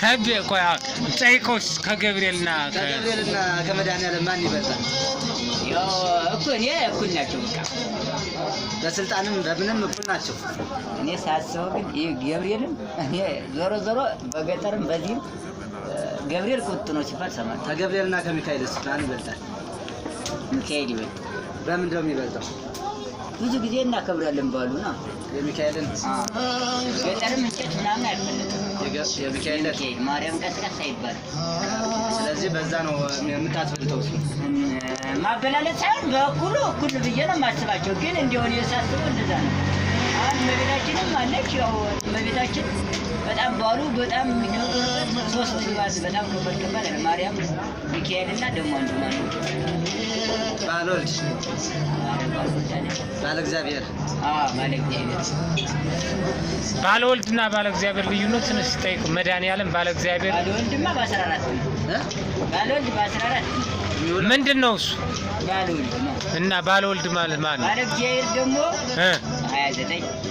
ከብ ቆይ ጠይቀውስ ከገብርኤልና ከመድኃኒዓለም ማን ይበልጣል? ያው እኩል እኔ እኩል ናቸው። በቃ በስልጣንም በምንም እኩል ናቸው። እኔ ሳስበው ግን ይህ ገብርኤልም እኔ ዞሮ ዞሮ በገጠርም በዚህም ገብርኤል ቁጡ ነው ሲባል ሰማለሁ። ከገብርኤልና ከሚካኤልስ ማን ይበልጣል? ሚካኤል ይበልጣል። በምንድን ነው የሚበልጠው? ብዙ ጊዜ እናከብራለን በዓሉ ነው። የሚካኤልን ገጠርም እንጨት ምናምን አይፈለጥም። የሚካኤልን ሚካኤል ማርያም ቀስቀስ አይባልም። ስለዚህ በዛ ነው የምታስበልጠው። እሱ ማበላለጥ ሳይሆን በእኩሉ እኩል ብዬ ነው የማስባቸው። ግን እንዲሆን የሳስበው እንደዛ ነው። አሁን እመቤታችንም አለች። ያው እመቤታችን በጣም በዓሉ በጣም የሚከበርበት ሶስት በዓል በጣም ከባድ ከባድ አለ። ማርያም፣ ሚካኤልና ደግሞ አንዱ ማለት ነው ባለወልድ ባለ እግዚአብሔር ባለ እግዚአብሔር ባለ ወልድና ባለ እግዚአብሔር ልዩነቱን እስኪ ጠይቅ። መድኃኒዓለም ባለ እግዚአብሔር ባለ ወልድማ በ14 ነው። ባለ ወልድ በ14 ነው። ምንድን ነው እሱ? ባለ ወልድ ነው። እና ባለ ወልድ ማለት ማን ነው? ባለ እግዚአብሔር ደግሞ 29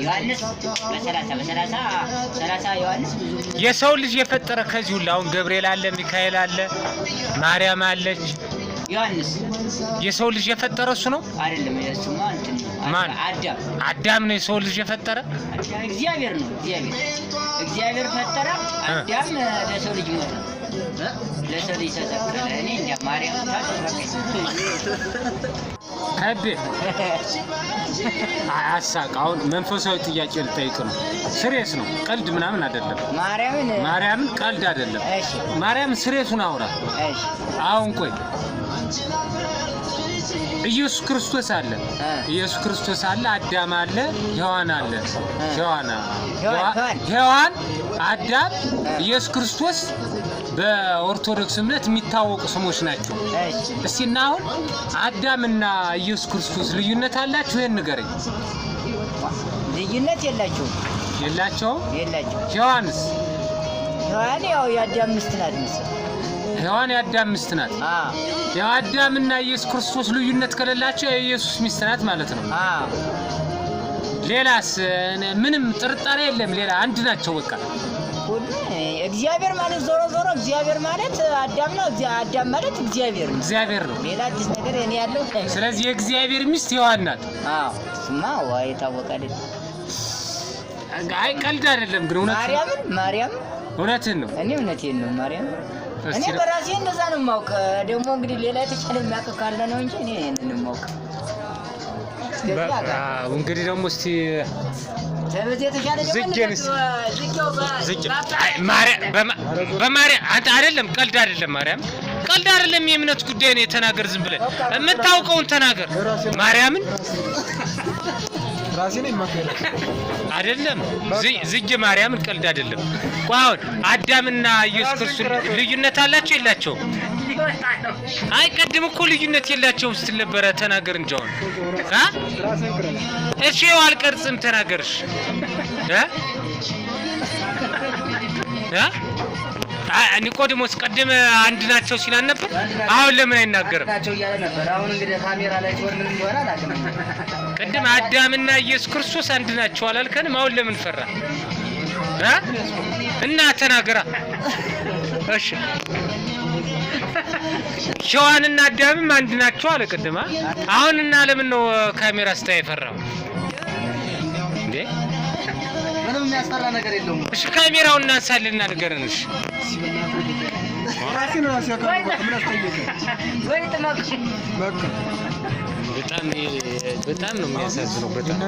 ዮሐንስ በ30 በ30 30 ዮሐንስ ብዙ የሰው ልጅ የፈጠረ ከዚህ ሁሉ አሁን ገብርኤል አለ፣ ሚካኤል አለ፣ ማርያም አለች። ዮሐንስ የሰው ልጅ የፈጠረ እሱ ነው አይደለም። እሱማ እንትን ነው። ማን? አዳም አዳም ነው የሰው ልጅ የፈጠረ። እግዚአብሔር ነው። እግዚአብሔር ፈጠረ። አዳም ለሰው ልጅ ሞተ፣ ለሰው ልጅ ተሰቀለ። እኔ እንጃ ማርያም ከቤ አሳቅ። አሁን መንፈሳዊ ጥያቄ ልጠይቅ ነው። serious ነው፣ ቀልድ ምናምን አይደለም። ማርያምን ማርያምን ቀልድ አይደለም። እሺ፣ ማርያምን serious ኡን አውራ። እሺ። አሁን ቆይ ኢየሱስ ክርስቶስ አለ፣ ኢየሱስ ክርስቶስ አለ፣ አዳም አለ፣ ሔዋን አለ። ሔዋን፣ አዳም፣ ኢየሱስ ክርስቶስ በኦርቶዶክስ እምነት የሚታወቁ ስሞች ናቸው። እስቲ እና አሁን አዳምና ኢየሱስ ክርስቶስ ልዩነት አላችሁ? ይሄን ንገረኝ። ልዩነት የላቸውም። የላቸውም? የላቸውም። ሔዋንስ? ሔዋን ያው የአዳም ሚስት ናት መሰለኝ። ሔዋን የአዳም ሚስት ናት። ያው አዳምና ኢየሱስ ክርስቶስ ልዩነት ከሌላቸው የኢየሱስ ሚስት ናት ማለት ነው። ሌላስ ምንም ጥርጣሬ የለም። ሌላ አንድ ናቸው በቃ። እግዚአብሔር ማለት ዞሮ ዞሮ እግዚአብሔር ማለት አዳም ነው። አዳም ማለት እግዚአብሔር ነው። እግዚአብሔር ነው። ሌላ አዲስ ነገር እኔ ያለው። ስለዚህ የእግዚአብሔር ሚስት ሔዋን ናት። አዎ እሱማ ወይ የታወቀ አይደል? አይ ቀልድ አይደለም ግን እውነት ማርያምን ማርያም እውነትህን ነው። እኔ እውነቴን ነው ማርያም። እኔ በራሴ እንደዛ ነው የማውቅ። ደግሞ እንግዲህ ሌላ የተሻለ የሚያውቅ ካለ ነው እንጂ እኔ ይሄንን የማውቅ። እንግዲህ ደግሞ እስቲ በማርያም አንተ አይደለም ቀልድ አይደለም። ማርያም ቀልድ አይደለም። የእምነት ጉዳይ ነው። የተናገር ዝም ብለህ የምታውቀውን ተናገር። ማርያምን አይደለም ዝጌ ማርያምን ቀልድ አይደለም። ቆይ አሁን አዳምና ኢየሱስ ክርስቶስ ልዩነት አላቸው የላቸውም? አይ ቀድም እኮ ልዩነት የላቸውም ስትል ነበረ። ተናገር እንጂ አሁን እሺ ይኸው አልቀርጽም። ተናገርሽ ኒቆዲሞስ ቀደም አንድ ናቸው ሲል አልነበር? አሁን ለምን አይናገርም? ናቸው እያለ ነበር። አሁን እንግዲህ ካሜራ ላይ ሲሆን ምን እንደሆነ አላውቅም። ቅድም አዳምና ኢየሱስ ክርስቶስ አንድ ናቸው አላልከንም? አሁን ለምን ፈራ እና ተናገራ። እሺ ሔዋንና አዳምም አንድ ናቸው አለ ቅድም። አሁን እና ለምን ነው ካሜራ ስታይ የፈራው እንዴ? ምንም የሚያስፈራ ነገር የለውም። እሺ ካሜራውን እናንሳልና ንገረን። እሺ በጣም ነው የሚያሳዝነው። በጣም